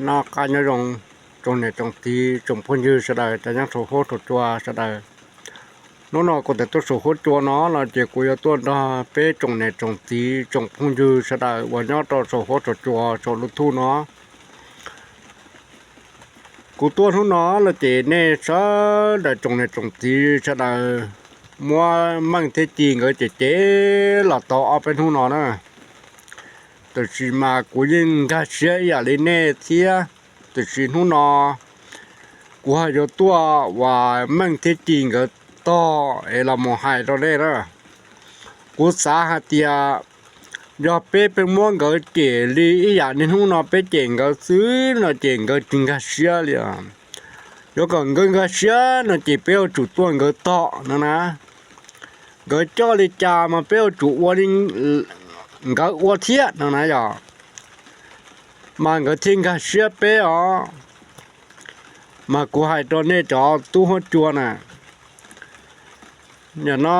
Noj qab nyob zoo tsoom niam tsoom txiv tsoom phooj ywg sawv daws, cov nyob saum huab saum cua sawv daws. Hnub no kuv tseem tuaj saum huab cua no no ces kuv yuav tuaj nrog peb tsoom niam tsoom txiv tsoom phooj ywg sawv daws uas nyob rau saum huab saum cua saum YouTube no. Kuv tuaj hnub no no ces nej sawv daws tsoom niam tsoom txiv sawv daws muab Meej thiab Ci nkawd cem cem los tau ob peb hnub no na. Tab sis mas kuv yeej nkag siab ib yam li nej thiab. Tab sis hnub no kuv ho yuav tuaj uas Meej thiab Ci nkawd tog es los mus hais rau nej na. Kuv xav hais tias yog peb pheej muab nkawd cem li ib yam niaj hnub no peb cem nkawd xwb no ces nkawd tsis nkag siab li os. Yuav kom nkawd nkag siab no ces peb yuav tsum tuaj nkawd tog no na. Nkawd coj li cas mas peb yuav tsum ua li nkawd ua thiab no na yog, mas nkawd thiaj nkag siab peb os. Mas kuv hais rau nej cov tub huab cua na, nim no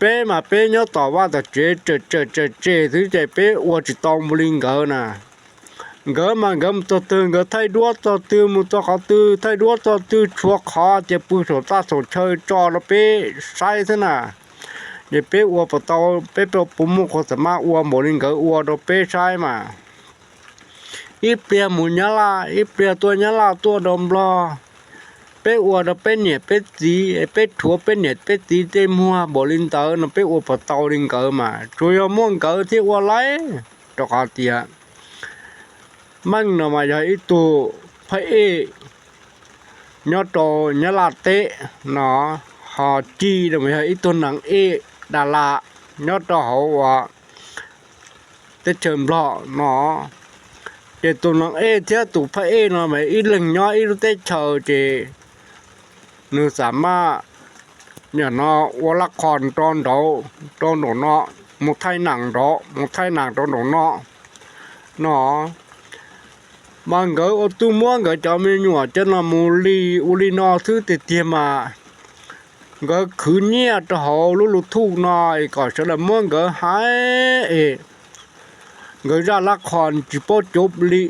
peb mas peb nyob tom vaj tom tsev tsawm tsawm tsawm tsem xwb ces peb ua tsis tau mus li nkawd na. Nkawd mas nkawd mus txog twg nkawd thaij duab txog twg, mus txog qhov twg thaij duab txog twg, tshuav qhov tias pw saum txaj saum chaw tso rau peb saib xwb na. Ces peb ua puas tau, peb puas muaj qhov xam maj ua npaum li nkawd ua rau peb saib mas. Ib pliag mus Nyab Laj, ib pliag tuaj Nyab Laj tuaj rau Nplog, peb ua rau peb niam peb txiv, peb rhuav peb niam peb txiv tej muag npaum li ntawd no peb ua puas tau li nkawd mas. Tsuas yog muaj nkawd thiaj ua laib, rau qhov tias Meej no mas yog ib tug phab ej nyob rau Nyab Laj teb no, ho Ci no mas yog ib tug neeg ej Dalas nyob rau hauv uas teb chaws Nplog no. Ces tus neeg ej thiab tus phab ej no mas ib leeg nyob ib lub teb chaws ces nws xam maj nim no ua laj qhos rau nraud rau nraum no, mus thaij nam nraud mus thaij nam rau nraum no no. Mas nkawd ua tuaj muab nkawd cov me nyuam cov no mus li ua li no xwb tiag tiag mas nkawd khwv nyiaj rau hauv lub YouTube no es kom sawv daws muab nkawd hais es nkawd zaj lab qhos tsis paub cuav li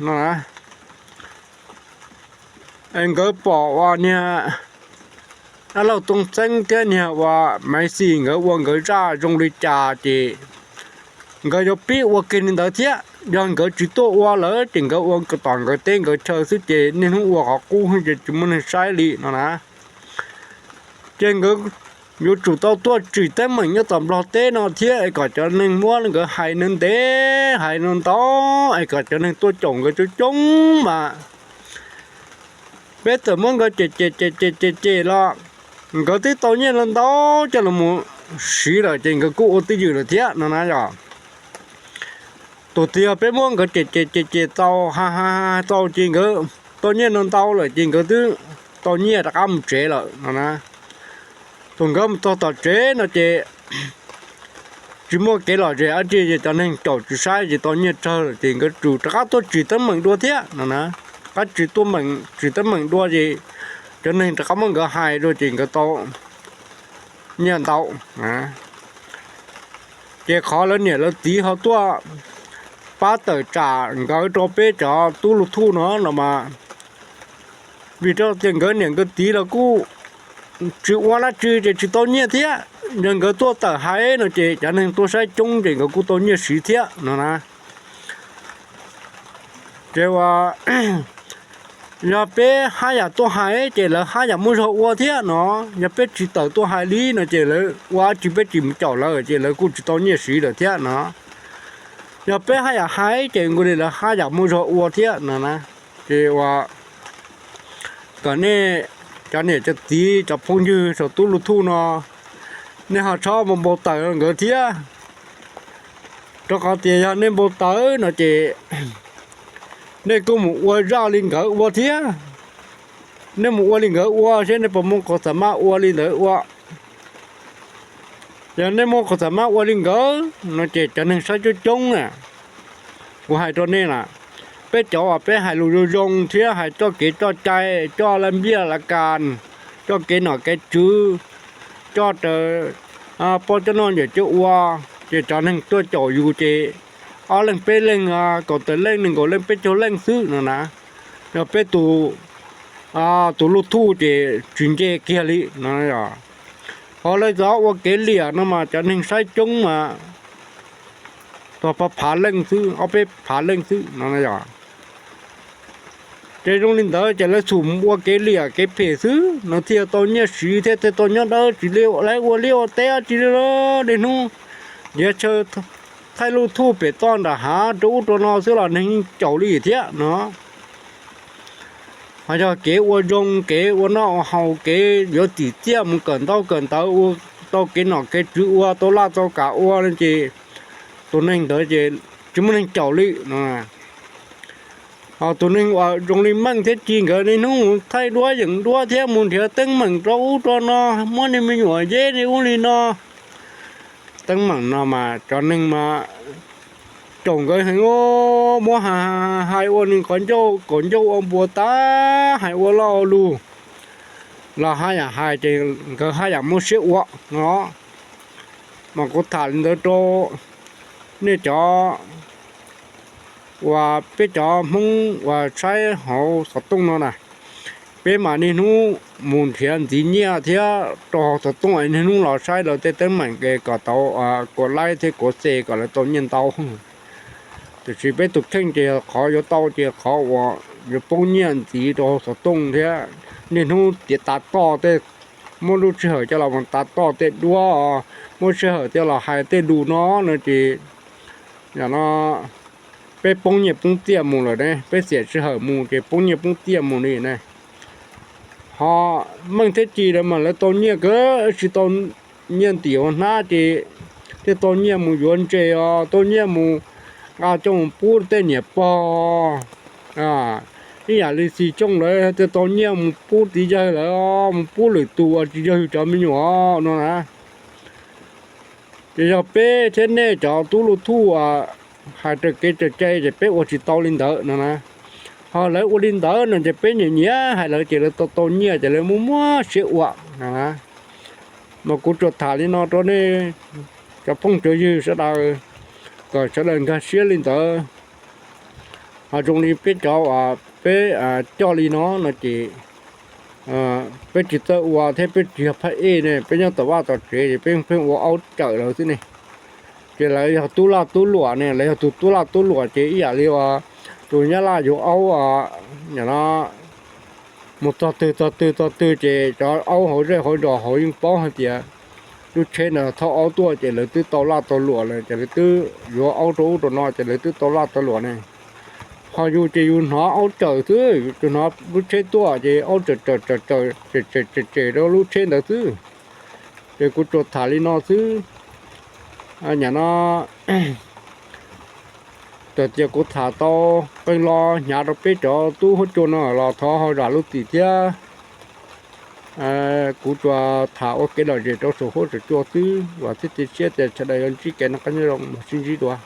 no na. Es nkawd pom uas niag dab laug Tooj Xeeb thiab niag uas Maiv Xis nkawd ua nkawd zaj zoo li cas ces nkawd yuav pib ua kiag li ntawd thiab. Yog nkawd tsis tuaj ua lawm ces nkawd ua tom nkawd teb nkawd chaw xwb ces niaj hnub ua qhov qub ces tsis muaj neeg saib li no na. Ces nkawd yuav tsum tau tuaj tsim teeb meem nyob tom Nplog teb no thiab es kom cov neeg muab nkawd hais ntev ntev hais ntau ntau es kom cov neeg tuaj caum nkawd coob coob mas peb txawm muab nkawd cem cem cem cem cem cem los nkawd twb tau nyiaj ntau ntau coj los mus siv lawm ces nkawd kuj ua twj ywm lawm thiab no na yog. Tus twg yog peb muab nkawd cem cem cem cem tau ha ha tau ces nkawd tau nyiaj ntau ntau lawm ces nkawd twb tau nyiaj rov qab mus tsev lawm no na. Thaum nkawd mus txog tom tsev no ces tsis muaj kev lom zem dab tsi ces cov neeg caum tsis saib ces tau nyiaj tsawg lawm ces nkawd tsum rov qab tuaj tsim teeb meem dua thiab no na. Rov qab tsim teeb meem dua ces cov neeg rov qab muab nkawd hais dua ces nkawd tau nyiaj ntau. Ces qhov lawv niam lawv txiv ho tuaj pab tawm tsam nkawd rau peb cov tub lug thuj no no mas vim rau tias nkawd niam nkawd txiv los kuj tsis ua dab tsi ces tsis tau nyiaj thiab. Yog nkawd tuaj tawm hais no ces cov neeg tuaj saib coob ces nkawd kuj tau nyiaj siv thiab no na. Ces uas yog peb haj yam tuaj hais ces lawv haj yam muaj zog ua thiab no. Yog peb tsis tawm tuaj hais li no ces lawv ua dab tsi peb tsis mus caum lawv ces lawv kuj tsis tau nyiaj siv lawm thiab no. Yog peb haj yam hais ces nkaus li lawv haj yam muaj zog ua thiab no na. Ces uas kom nej cov niam cov txiv cov phooj ywg saum tub lug thuj no, nej ho txhob mus npau taws nkawd thiab. Rau qhov tias yog nej npau taws no ces nej kuj mus ua zaj li nkawd ua thiab. Nej mus ua li nkawd ua seb nej puas muaj qhov xam maj ua li ntawd ua. Yog nej muaj qhov xam maj ua li nkawd no ces cov neeg saib coob coob na. Kuv hais rau nej na, peb cov uas peb hais lus zoo zoo thiab hais txoj kev txoj cai, coj laj npiaj laj kas, coj kev nom kev tswv, coj raws poj coj noj nyiam coj ua, ces cov neeg tuaj caum yus ces ob leeg peb leeg, kaum tawm leej nees nkaum leej peb caug leej xwb no na. Yog peb tus, tus luj thuj ces tsis nce kiag li no. Ho lawv txawm ua kev liam no mas cov neeg saib coob mas tog phav leej xwb, ob peb phav leej xwb no yog. Ces zoo li ntawd ces lawv txhum ua kev liam kev phem xwb no thiaj tau nyiaj siv thiab thiaj tau nyob dawb tsis li lawv ua liaj ua teb dab tsi li. Niaj hnub ntiav chaw thaij luj thuj pem toj nram hav rau ub rau no xwb los neeg yeej caum li thiab no. Ho yog kev ua zoo kev ua noj ua haus kev yuav txim txiaj mus kawm ntaub kawm ntawv ua tau kev nom kev tswv ua tau laj tau kam ua no ces tus neeg ntawd ces tsis muaj neeg caum li no. Ho tus neeg uas zoo li Meej thiab Ci nkawd niaj hnub mus thaij duab yeem duab thiab mus nrhiav teeb meem rau ub rau no, muab niag me nyuam yeb li ub li no. Teeb meem no mas cov neeg mas caum nkawd heev, muab hais ua nws qhov ncauj kaum ncauj ua npua tag, hais ua loj ua lug los haj yam hais ces nkawd haj yam muab siab ua no. Mas kuv tham li ntawd rau nej cov uas peb cov Hmoob uas saib hauv xov tooj no na, peb mas niaj hnub mus nrhiav ntxiv nyiaj thiab rau hauv xov tooj, niaj hnub los saib lawv tej teeb meem es kom tau kuav like thiab kuav share kom lawv tau nyiaj ntau. Tiam sis peb tus kheej ces qhov yuav tau ces qhov uas yuav poob nyiaj ntxiv rau hauv xov tooj thiab niaj hnub tiav tav toj tej, muab lub sij hawm coj los tav toj tej duab, muab sij hawm coj los hais tej lus no no ces yog no peb poob nyiaj poob txiaj mus lawm ne, peb xiam sij hawm mus ces poob nyiaj poob txiaj mus li ne. Ho Meej thiab Ci lawv mas lawv tau nyiaj kawg, tsis tau nyiaj ntim hauv hnab ces thiaj tau nyiaj mus yuav ntses os, tau nyiaj mus nqa coj mus pub tej niam pog. Ib yam li Xis Xyooj lawv thiaj tau nyiaj mus pub txiv yawg lawv, mus pub lwm tus uas tsis yog yus cov me nyuam no na. Ces yog peb thiab nej cov tub luj thuj hais raws kev cai ces peb ua tsis tau li ntawd no na. Ho lawv ua li ntawd no ces peb nyiam nyiam hais lawv ces lawv tau tau nyiaj ces lawv muab muab siab ua no na. Mas kuv tsuas tham li no rau nej cov phooj cov ywg sawv daws kom sawv daws nkag siab li ntawd. Ho zoo li peb cov uas peb coj li no no ces peb tsis txawj ua thiab peb tsis yog phaj ej ne, peb nyob tom vaj tom tsev ces peb pheej ua aub cawm lawv xwb ne. Ces lawv yog tub laj tub luam ne, lawv yog tus tub laj tub luam ces ib yam li tus nyab laj yuav aub, no mus txog twg txog twg txog twg ces cov aub hauv zej hauv zos hauv yeej paub hais tias lub tsheb ntawd thauj aub tuaj ces lawv twb tau laj tau luam lawm ces lawv twb yuav aub rau ub rau no ces lawv twb tau laj tau luam ne. Ho yus ces yus hnov aub cawm xwb, yus hnov lub tsheb tuaj ces aub cawm cawm cawm cawm tsem tsem rau lub tsheb ntawd xwb. Ces kuv tsuas tham li no xwb. Nyam no txawm tias kuv tham tau qee lo hnyav rau peb cov tub huab cua no los thov ho zam lub txim thiab. Kuv tsuas tham ua kev lom zem rau saum huab saum cua xwb, vam thiab cia siab tias sawv daws yuav ntsib kev noj qab nyob zoo, mam sib ntsib dua.